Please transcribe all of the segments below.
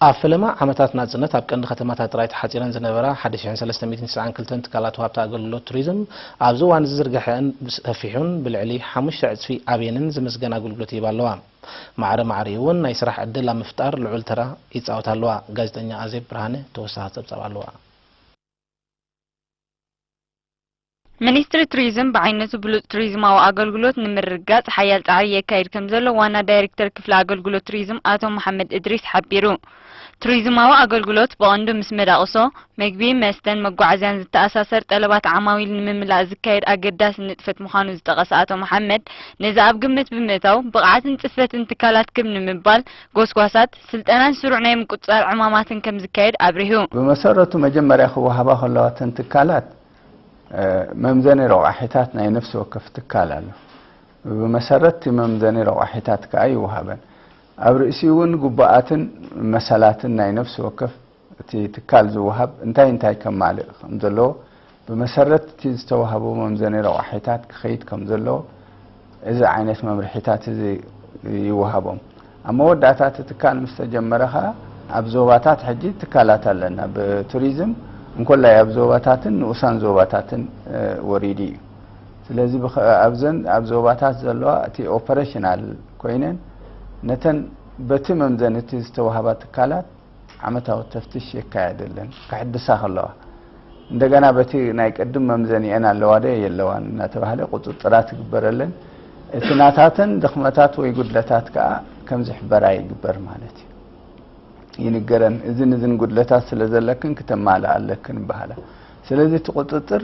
ኣብ ፈለማ ዓመታት ናጽነት ኣብ ቀንዲ ከተማታት ጥራይ ተሓጺረን ዝነበራ ሓደ ሽሕን ሰለስተ ሚእትን ተስዓን ክልተን ትካላት ወሃብቲ ኣገልግሎት ቱሪዝም ኣብዚ እዋን እዚ ዝርግሐአን ብሰፊሑን ብልዕሊ ሓሙሽተ ዕጽፊ ኣብየንን ዝምስገን ኣገልግሎት ይህባ ኣለዋ። ማዕረ ማዕሪኡ እውን ናይ ስራሕ ዕድል ኣብ ምፍጣር ልዑል ተራ ይጻወታ ኣለዋ። ጋዜጠኛ ኣዜብ ብርሃነ ተወሳኺ ጸብጻብ ኣለዋ። ሚኒስትሪ ቱሪዝም ብዓይነቱ ብሉጽ ቱሪዝማዊ ኣገልግሎት ንምርግጋጽ ሓያል ጻዕሪ የካይድ ከም ዘሎ ዋና ዳይሬክተር ክፍሊ ኣገልግሎት ቱሪዝም ኣቶ መሓመድ እድሪስ ሓቢሩ። ቱሪዝማዊ ኣገልግሎት ብቐንዱ ምስ መዳቕሶ፣ መግቢ፣ መስተን መጓዓዝያን ዝተኣሳሰር ጠለባት ዓማዊል ንምምላእ ዝካየድ ኣገዳሲ ንጥፈት ምዃኑ ዝጠቐሰ ኣቶ መሓመድ፣ ነዚ ኣብ ግምት ብምእታው ብቕዓትን ጽፈትን ትካላት ክብ ንምባል ጎስጓሳት፣ ስልጠናን ስሩዕ ናይ ምቁጽጻር ዕማማትን ከም ዝካየድ ኣብሪሁ። ብመሰረቱ መጀመርያ ክወሃባ ከለዋ እተን ትካላት መምዘኒ ረቋሒታት ናይ ነፍሲ ወከፍ ትካል ኣሎ። ብመሰረት እቲ መምዘኒ ረቋሒታት ከኣ ይወሃበን። ኣብ ርእሲኡ እውን ግቡኣትን መሰላትን ናይ ነፍሲ ወከፍ እቲ ትካል ዝወሃብ እንታይ እንታይ ከማልእ ከም ዘለዎ ብመሰረት እቲ ዝተዋህቦ መምዘኒ ረቋሒታት ክኸይድ ከም ዘለዎ እዚ ዓይነት መምርሒታት እዚ ይወሃቦም። ኣብ መወዳእታ እቲ ትካል ምስ ተጀመረ ከኣ ኣብ ዞባታት ሕጂ ትካላት ኣለና። ብቱሪዝም እንኮላይ ኣብ ዞባታትን ንኡሳን ዞባታትን ወሪዱ እዩ። ስለዚ ኣብዘን ኣብ ዞባታት ዘለዋ እቲ ኦፐሬሽናል ኮይነን ነተን በቲ መምዘኒ እቲ ዝተዋህባ ትካላት ዓመታዊ ተፍትሽ የካየደለን ክሕድሳ ከለዋ። እንደገና በቲ ናይ ቅድም መምዘኒኤን ኣለዋ ዶ የለዋን እናተባህለ ቁፅጥራት ይግበረለን። እቲ ናታተን ድኽመታት ወይ ጉድለታት ከዓ ከም ዝሕበራ ይግበር ማለት እዩ። ይንገረን፣ እዝን እዝን ጉድለታት ስለ ዘለክን ክተማልኣ ኣለክን ይበሃላ። ስለዚ እቲ ቁፅጥር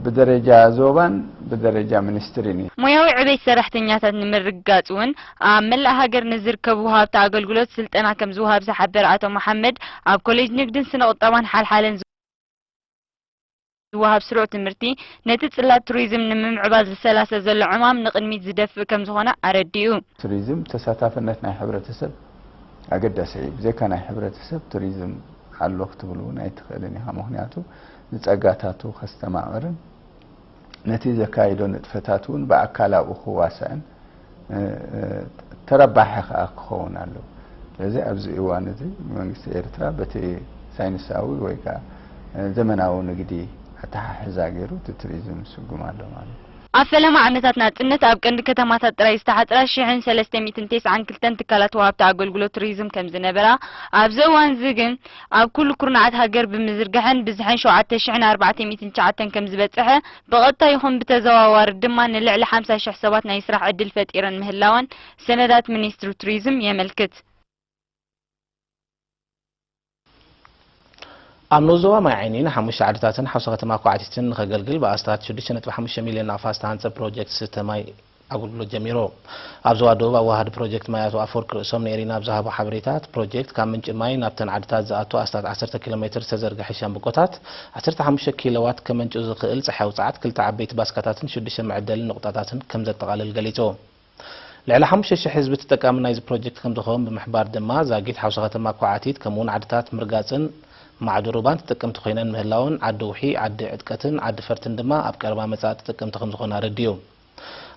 ብደረጃ ዞባን ብደረጃ ሚኒስትሪን እዩ። ሞያዊ ዕቤት ሰራሕተኛታት ንምርግጋፅ እውን ኣብ መላእ ሃገር ንዝርከቡ ወሃብቲ ኣገልግሎት ስልጠና ከምዝወሃብ ዝሓበረ ኣቶ መሓመድ፣ ኣብ ኮሌጅ ንግድን ስነ ቁጠባን ሓልሓለን ዝወሃብ ስሩዕ ትምህርቲ ነቲ ፅላት ቱሪዝም ንምምዕባል ዝሰላሰል ዘሎ ዕማም ንቕድሚት ዝደፍእ ከምዝኾነ ኣረዲኡ። ቱሪዝም ተሳታፍነት ናይ ሕብረተሰብ ኣገዳሲ እዩ። ብዘይካ ናይ ሕብረተሰብ ቱሪዝም ኣሎ ክትብል እውን ኣይትኽእልን ኢኻ። ምኽንያቱ ንፀጋታቱ ከስተማቕርን ነቲ ዘካይዶ ንጥፈታት እውን ብኣካል ኣብኡ ክዋሳእን ተረባሒ ከዓ ክኸውን ኣለዎ። ስለዚ ኣብዚ እዋን እዚ መንግስቲ ኤርትራ በቲ ሳይንሳዊ ወይ ከዓ ዘመናዊ ንግዲ ኣተሓሕዛ ገይሩ እቲ ቱሪዝም ይስጉም ኣሎ ማለት እዩ። ኣብ ፈለማ ዓመታት ናጽነት ኣብ ቀንዲ ከተማታት ጥራይ ዝተሓጽራ ሽሕን ሰለስተ ሚእትን ተስዓን ክልተን ትካላት ወሃብቲ ኣገልግሎት ቱሪዝም ከም ዝነበራ፣ ኣብዚ እዋን እዚ ግን ኣብ ኩሉ ኩርናዓት ሃገር ብምዝርጋሐን ብዝሐን ሸውዓተ ሽሕን ኣርባዕተ ሚእትን ትሽዓተን ከም ዝበጽሐ፣ ብቐጥታ ይኹን ብተዘዋዋሪ ድማ ንልዕሊ ሓምሳ ሽሕ ሰባት ናይ ስራሕ ዕድል ፈጢረን ምህላወን ሰነዳት ሚኒስትሪ ቱሪዝም የመልክት። ኣብ ንኡስ ዞባ ማይ ዓይኒ ንሓሙሽተ ዓድታትን ሓውሲ ከተማ ኳዕቲትን ንኸገልግል ብኣስታት ሽዱሽተ ነጥቢ ሓሙሽተ ሚልዮን ናቕፋ ዝተሃንጸ ፕሮጀክት ዝስተ ማይ ኣገልግሎት ጀሚሩ። ኣብ ዞባ ደቡብ ኣወሃሃዲ ፕሮጀክት ማይ ኣቶ ኣፈወርቂ ርእሶም ንኤሪና ኣብ ዝሃቦ ሓበሬታ፣ እቲ ፕሮጀክት ካብ ምንጪ ማይ ናብተን ዓድታት ዝኣቱ ኣስታት ዓሰርተ ኪሎ ሜትር ዝተዘርግሐ ሻምብቆታት፣ ዓሰርተ ሓሙሽተ ኪሎዋት ከመንጭው ዝኽእል ጸሓያዊ ጸዓት፣ ክልተ ዓበይቲ ባስካታትን ሽዱሽተ መዐደሊ ነቑጣታትን ከም ዘጠቓልል ገሊጹ። ልዕሊ ሓሙሽተ ሽሕ ህዝቢ ተጠቃሚ ናይዚ ፕሮጀክት ከም ዝኸውን ብምሕባር ድማ፣ ዛጊት ሓውሲ ከተማ ኳዕቲት ከምኡውን ዓድታት ምርጋጽን ማዕዶ ሩባን ተጠቀምቲ ኮይነን ምህላወን፣ ዓዲ ውሒ፣ ዓዲ ዕጥቀትን ዓዲ ፈርትን ድማ ኣብ ቀረባ መጻኢ ተጠቀምቲ ከም ዝኾና ኣረዲኡ።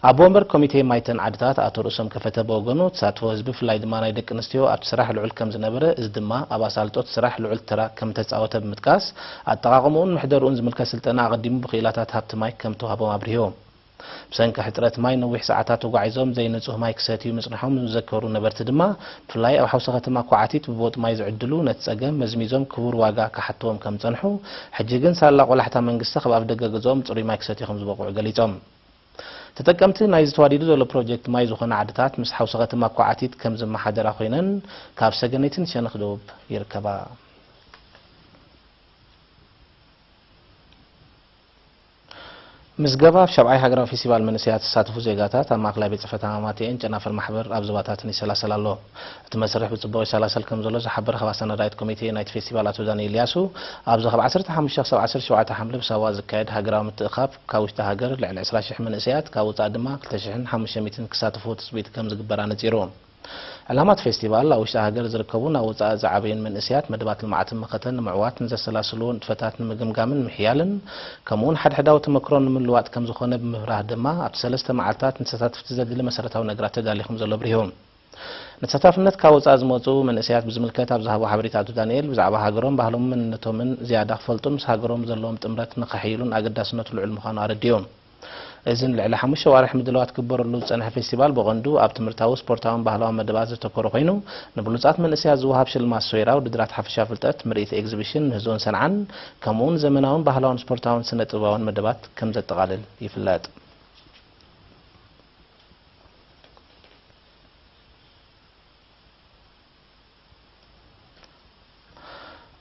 ኣቦ ወንበር ኮሚቴ ማይተን ዓድታት ኣቶ ርእሶም ከፈተ ብወገኑ፣ ተሳትፎ ህዝቢ ብፍላይ ድማ ናይ ደቂ ኣንስትዮ ኣብቲ ስራሕ ልዑል ከም ዝነበረ፣ እዚ ድማ ኣብ ኣሳልጦ እቲ ስራሕ ልዑል ተራ ከም ተጻወተ ብምጥቃስ፣ ኣጠቓቕምኡን ምሕደርኡን ዝምልከት ስልጠና ኣቐዲሙ ብክኢላታት ሃብቲ ማይ ከም ተዋህቦም ኣብሪሁ። ብሰንኪ ሕጽረት ማይ ነዊሕ ሰዓታት ተጓዒዞም ዘይንጹህ ማይ ክሰትዩ ምጽንሖም ዝዘከሩ ነበርቲ ድማ፣ ብፍላይ ኣብ ሓውሲ ከተማ ኳዕቲት ብቦጥ ማይ ዝዕድሉ ነቲ ጸገም መዝሚዞም ክቡር ዋጋ ክሓትዎም ከም ዝጸንሑ፣ ሕጂ ግን ሳላ ቆላሕታ መንግስቲ ካብ ኣፍደገ ገዝኦም ጽሩይ ማይ ክሰትዩ ከም ዝበቕዑ ገሊጾም። ተጠቀምቲ ናይዚ ተዋዲዱ ዘሎ ፕሮጀክት ማይ ዝኾና ዓድታት ምስ ሓውሲ ከተማ ኳዕቲት ከም ዝመሓደራ ኮይነን ካብ ሰገነይትን ሸነኽ ደቡብ ይርከባ። ምዝገባ ኣብ ሻብዓይ ሃገራዊ ፌስቲቫል መንእሰያት ዝሳተፉ ዜጋታት ኣብ ማእከላይ ቤት ጽሕፈት ኣማማተኤን ጨናፍር ማሕበር ኣብ ዞባታትን ይሰላሰል ኣሎ። እቲ መስርሕ ብጽቡቕ ይሰላሰል ከም ዘሎ ዝሓበረ ካብ ኣሰናዳኢት ኮሚቴ ናይቲ ፌስቲቫል ኣቶ ዳንኤል ኢልያሱ፣ ኣብዚ ካብ ዓሰርተ ሓሙሽተ ክሳብ ዓሰርተ ሸውዓተ ሓምለ ብሳዋ ዝካየድ ሃገራዊ ምትእኻብ ካብ ውሽጢ ሃገር ልዕሊ ዕስራ ሽሕ መንእሰያት፣ ካብ ወጻኢ ድማ ክልተ ሽሕን ሓሙሽተ ሚእትን ክሳተፉ ትጽቢት ከም ዝግበር ኣነጺሩ። ዕላማ እቲ ፌስቲቫል፣ ኣብ ውሽጢ ሃገር ዝርከቡን ኣብ ወጻኢ ዝዓበዩን መንእሰያት መደባት ልምዓትን መኸተን ንምዕዋት ንዘሰላስልዎ ንጥፈታት ንምግምጋምን ንምሕያልን፣ ከምኡ'ውን ሓድሕዳዊ ተመክሮ ንምልዋጥ ከም ዝኾነ ብምብራህ ድማ፣ ኣብቲ ሰለስተ መዓልታት ንተሳተፍቲ ዘድሊ መሰረታዊ ነገራት ተዳልዩ ከም ዘሎ ኣብሪሁ። ንተሳታፍነት ካብ ወጻኢ ዝመጹ መንእሰያት ብዝምልከት ኣብ ዝሃቦ ሓበሬታ ኣቶ ዳንኤል፣ ብዛዕባ ሃገሮም፣ ባህሎምን መንነቶምን ዝያዳ ክፈልጡን ምስ ሃገሮም ዘለዎም ጥምረት ንኸሕይሉን ኣገዳስነቱ ልዑል ምዃኑ ኣረዲኦም። እዚ ንልዕሊ ሓሙሽተ ኣዋርሕ ምድላዋት ክግበረሉ ዝጸንሐ ፌስቲቫል ብቐንዱ ኣብ ትምህርታዊ፣ ስፖርታውን ባህላውን መደባት ዘተኮረ ኮይኑ፣ ንብሉጻት መንእሰያት ዝወሃብ ሽልማት ሶይራ፣ ውድድራት ሓፈሻ ፍልጠት፣ ምርኢት ኤግዚቢሽን፣ ምህዞን ሰንዓን፣ ከምኡውን ዘመናውን ባህላውን ስፖርታውን ስነ ጥበባውን መደባት ከም ዘጠቓልል ይፍለጥ።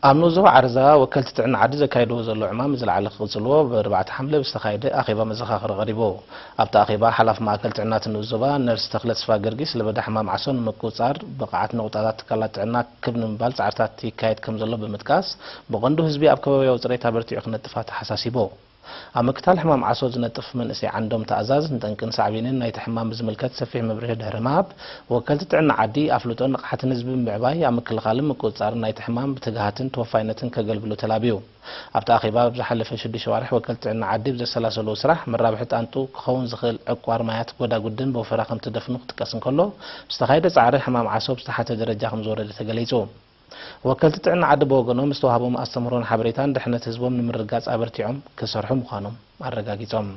ኣብ ንኡስ ዞባ ዓረዛ ወከልቲ ጥዕና ዓዲ ዘካየድዎ ዘሎ ዕማም ዝለዓለ ክቕጽልዎ ብ ኣርባዕተ ሓምለ ብዝተኻየደ ኣኼባ መዘኻኸሪ ቀሪቡ። ኣብቲ ኣኼባ ሓላፊ ማእከል ጥዕና እቲ ንኡስ ዞባ ነርስ ተኽለ ተስፋ ጊዮርጊስ ለበዳ ሕማም ዓሶ ንምቁጽጻር ብቕዓት ነቑጣታት ትካላት ጥዕና ክብ ንምባል ጻዕርታት ይካየድ ከም ዘሎ ብምጥቃስ ብቐንዱ ህዝቢ ኣብ ከባቢያዊ ጽሬት ኣበርቲዑ ክነጥፍ ኣተሓሳሲቡ። ኣብ ምክታል ሕማም ዓሶ ዝነጥፍ መንእሰይ ዓንዶም ተኣዛዝ ንጠንቅን ሳዕቤንን ናይቲ ሕማም ብዝምልከት ሰፊሕ መብርሂ ድሕሪ ምሃብ፣ ወከልቲ ጥዕና ዓዲ ኣፍልጦን ንቕሓትን ህዝቢ ብምዕባይ ኣብ ምክልኻልን ምቁጽጻርን ናይቲ ሕማም ብትግሃትን ተወፋይነትን ከገልግሉ ተላብዩ። ኣብቲ ኣኼባ ኣብ ዝሓለፈ ሽዱሽተ ኣዋርሕ ወከልቲ ጥዕና ዓዲ ብዘሰላሰልዎ ስራሕ መራብሒ ጣንጡ ክኸውን ዝኽእል ዕቋር ማያት ጎዳጉድን ብወፈራ ከም ትደፍኑ ክጥቀስ እንከሎ፣ ብዝተኻየደ ጻዕሪ ሕማም ዓሶ ብዝተሓተ ደረጃ ከም ዝወረደ ተገሊጹ። ወከልቲ ጥዕና ዓዲ ብወገኖም ዝተዋህቦም ኣስተምህሮን ሓበሬታን ድሕነት ህዝቦም ንምርግጋጽ ኣበርቲዖም ክሰርሑ ምዃኖም ኣረጋጊጾም።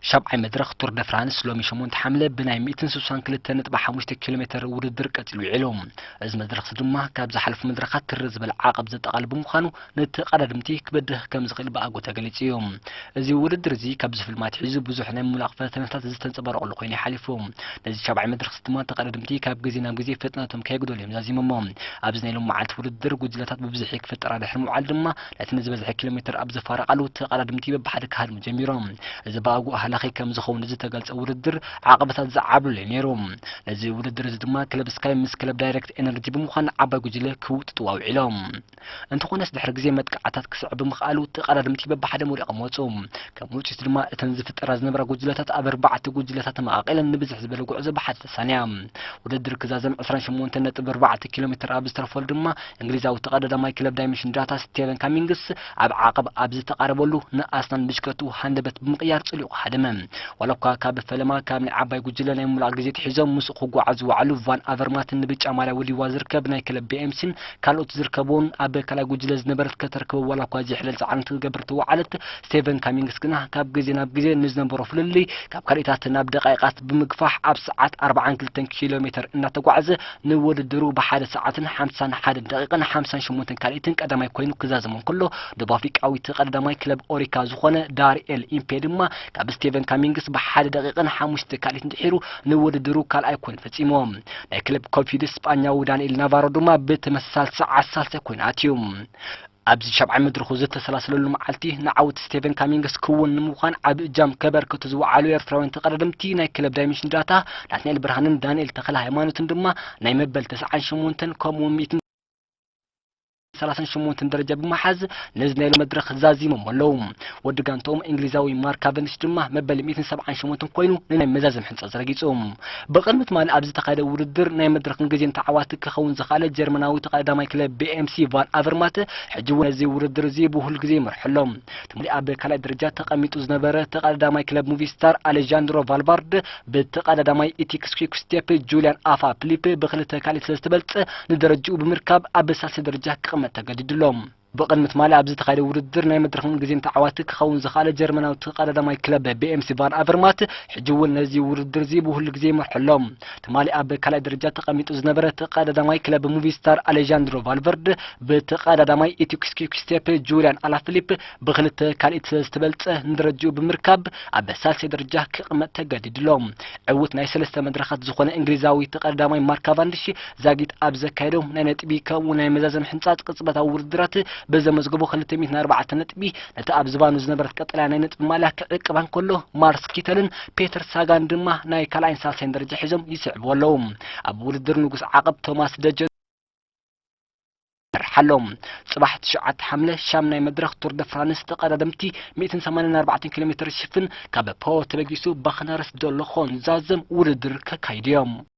ሻብዓይ መድረኽ ቱር ደ ፍራንስ ሎሚ ሸሞንተ ሓምለ ብናይ ሚእትን ስሳን ክልተ ነጥቢ ሓሙሽተ ኪሎ ሜትር ውድድር ቀጺሉ ውዒሉ። እዚ መድረኽ እዚ ድማ ካብ ዝሓለፉ መድረኻት ትርር ዝበለ ዓቐብ ዘጠቓልል ብምዃኑ ንተቐዳድምቲ ክበድህ ከም ዝኽእል ብኣጎ ተገሊጹ እዩ። እዚ ውድድር እዚ ካብ ዝፍልም ኣትሒዙ ብዙሕ ናይ ምምላቕ ፈተነታት ዝተንጸባረቐሉ ኮይኑ ይሓሊፉ። ነዚ ሻብዓይ መድረኽ ድማ ተቐዳድምቲ ካብ ግዜ ናብ ግዜ ፍጥነቶም ከየጉደሉ እዮም ዛዚሞሞ። ኣብዚ ናይ ሎሚ መዓልቲ ውድድር ጉጅለታት ብብዝሒ ክፍጠራ ድሕሪ ምውዓል ድማ ነቲ ንዝበዝሐ ኪሎ ሜትር ኣብ ዘፋረቓሉ ተቐዳድምቲ በብሓደ ክሃድሙ ጀሚሮም። እዚ ብኣግኡ ሃላኺ ከም ዝኸውን ዝተገልጸ ውድድር ዓቐበታት ዝዓብለሉ እዩ ነይሩ። ነዚ ውድድር እዚ ድማ ክለብ ስካይ ምስ ክለብ ዳይሬክት ኤነርጂ ብምዃን ዓባይ ጉጅለ ክውጥጥዋ ውዒሎም። እንተኾነስ ድሕሪ ግዜ መጥቃዕታት ክስዕብ ብምኽኣሉ ተቐዳድምቲ በብሓደ ወዲቖም ወጹ። ከም ውጽኢት ድማ እተን ዝፍጠራ ዝነበራ ጉጅለታት ኣብ ኣርባዕተ ጉጅለታት ተመቓቒለን ንብዝሕ ዝበለ ጉዕዞ ብሓደ ተሳንያ። ውድድር ክዛዘም ዕስራን ሸሞንተን ነጥቢ ኣርባዕተ ኪሎ ሜትር ኣብ ዝተረፈሉ ድማ እንግሊዛዊ ተቐዳዳማይ ክለብ ዳይመንሽን ዳታ ስቴቨን ካሚንግስ ኣብ ዓቐብ ኣብ ዝተቓረበሉ ንኣስናን ብሽክለቱ ሃንደበት ብምቕያር ጽሊቑ ሃደመ። ዋላ እኳ ካብ ፈለማ ካብ ናይ ዓባይ ጉጅለ ናይ ምምላቕ ግዜ ኣትሒዞም ምስኡ ክጓዓዙ ዝወዓሉ ቫን ኣቨርማትን ንብጫ ማልያ ወዲዋ ዝርከብ ናይ ክለብ ቢኤምሲን ካልኦት ዝርከብዎን ኣብ ካልኣይ ጉጅለ ዝነበረት ከተርክቦ ዋላ እኳ ዘይሕለል ጻዕሪ እንትገብር ተወዓለት፣ ስቴቨን ካሚንግስ ግና ካብ ግዜ ናብ ግዜ ንዝነበሮ ፍልልይ ካብ ካልኢታት ናብ ደቃይቃት ብምግፋሕ ኣብ ሰዓት ኣርባዓን ክልተን ኪሎ ሜትር እናተጓዕዘ ንውድድሩ ብሓደ ሰዓትን ሓምሳን ሓደን ደቂቕን ሓምሳን ሸሞንተን ካልኢትን ቀዳማይ ኮይኑ ክዛዘም እንከሎ፣ ደቡብ ኣፍሪቃዊ ተቐዳዳማይ ክለብ ኦሪካ ዝኾነ ዳርኤል ኢምፔ ድማ ካብ ስቴቨን ካሚንግስ ብሓደ ደቂቕን ሓሙሽተ ካልኢትን ድሒሩ ንውድድሩ ካልኣይ ኮይኑ ፈጺምዎ። ናይ ክለብ ኮፊድ ስጳኛዊ ዳንኤል ናቫሮ ድማ ብተመሳሳሊ ሰዓት ሳልሳይ ኮይኑ ኣትዩ። ኣብዚ ሻብዓይ መድረኹ ዝተሰላሰለሉ መዓልቲ ንዓወት ስቴቨን ካሚንግስ ክውን ንምዃን ዓቢ እጃም ከበርክቱ ዝወዓሉ ኤርትራውያን ተቐዳደምቲ ናይ ክለብ ዳይመንሽን ዳታ ናትናኤል ብርሃንን ዳንኤል ተኽለ ሃይማኖትን ድማ ናይ መበል ተስዓን ሸሞንተን ከምኡ እውን ሚእትን ሰላሳን ሸሞንተን ደረጃ ብምሓዝ ነዚ ናይ ሎሚ መድረኽ ዛዚሞም ኣለዉ። ወዲ ጋንታኦም እንግሊዛዊ ማርክ ካቨንዲሽ ድማ መበል ሚእትን ሰብዓን ሸሞንተን ኮይኑ ንናይ መዛዘም ሕንጻ ዘረጊጹ። ብቕድሚ ትማሊ ኣብ ዝተኻየደ ውድድር ናይ መድረኽን ግዜን ተዓዋቲ ክኸውን ዝኸኣለ ጀርመናዊ ተቐዳዳማይ ክለብ ቢኤምሲ ቫን ኣቨርማት ሕጂ እውን ነዚ ውድድር እዚ ብሁል ግዜ ይመርሖ ኣሎ። ትማሊ ኣብ ካልኣይ ደረጃ ተቐሚጡ ዝነበረ ተቐዳዳማይ ክለብ ሙቪስታር ኣሌጃንድሮ ቫልቫርድ ብተቐዳዳማይ ኢቲክስ ኩክ ስቴፕ ጁልያን ኣፋ ፊሊፕ ብክልተ ካልኢት ስለ ዝተበልጸ ንደረጃኡ ብምርካብ ኣብ ሳልሳይ ደረጃ ክቕመጥ ተገዲዱ ኣሎ። ብቕድሚ ትማሊ ኣብ ዝተኻየደ ውድድር ናይ መድረኽን ግዜን ተዓዋቲ ክኸውን ዝኸኣለ ጀርመናዊ ተቐዳዳማይ ክለብ ቢኤምሲ ቫን ኣቨርማት ሕጂ እውን ነዚ ውድድር እዚ ብሁሉ ግዜ ይመርሖ ኣሎ። ትማሊ ኣብ ካልኣይ ደረጃ ተቐሚጡ ዝነበረ ተቐዳዳማይ ክለብ ሙቪስታር ኣሌጃንድሮ ቫልቨርድ ብተቐዳዳማይ ኢቲክስ ኩክ ስቴፕ ጁልያን ኣላፊሊፕ ብክልተ ካልኢት ስለ ዝተበልጸ ንደረጃኡ ብምርካብ ኣብ ሳልሳይ ደረጃ ክቕመጥ ተገዲዱ ኣሎ። ዕዉት ናይ ሰለስተ መድረኻት ዝኾነ እንግሊዛዊ ተቐዳዳማይ ማርክ ካቫንዲሽ ዛጊት ኣብ ዘካየዶ ናይ ነጥቢ ከምኡ ናይ መዛዘም ሕንጻጽ ቅጽበታዊ ውድድራት ብዘመዝገቦ ክልተ ሚእትን ኣርባዕተን ነጥቢ ነቲ ኣብ ዝባኑ ዝነበረት ቀጠልያ ናይ ነጥቢ ማልያ ክዕቅባ እንከሎ፣ ማርስ ኪተልን ፔተር ሳጋን ድማ ናይ ካልኣይን ሳልሳይን ደረጃ ሒዞም ይስዕብዎ ኣለዉ። ኣብ ውድድር ንጉስ ዓቐብ ቶማስ ደጀን ይመርሕ ኣሎ። ጽባሕ ትሽዓተ ሓምለ ሻምናይ መድረኽ ቱር ደ ፍራንስ ተቐዳደምቲ ሚእትን ሰማንያን ኣርባዕተን ኪሎ ሜትር ሽፍን ካብ ፖ ተበጊሱ ባኽናርስ ዶ ሎኾን ዛዘም ውድድር ከካይዱ እዮም።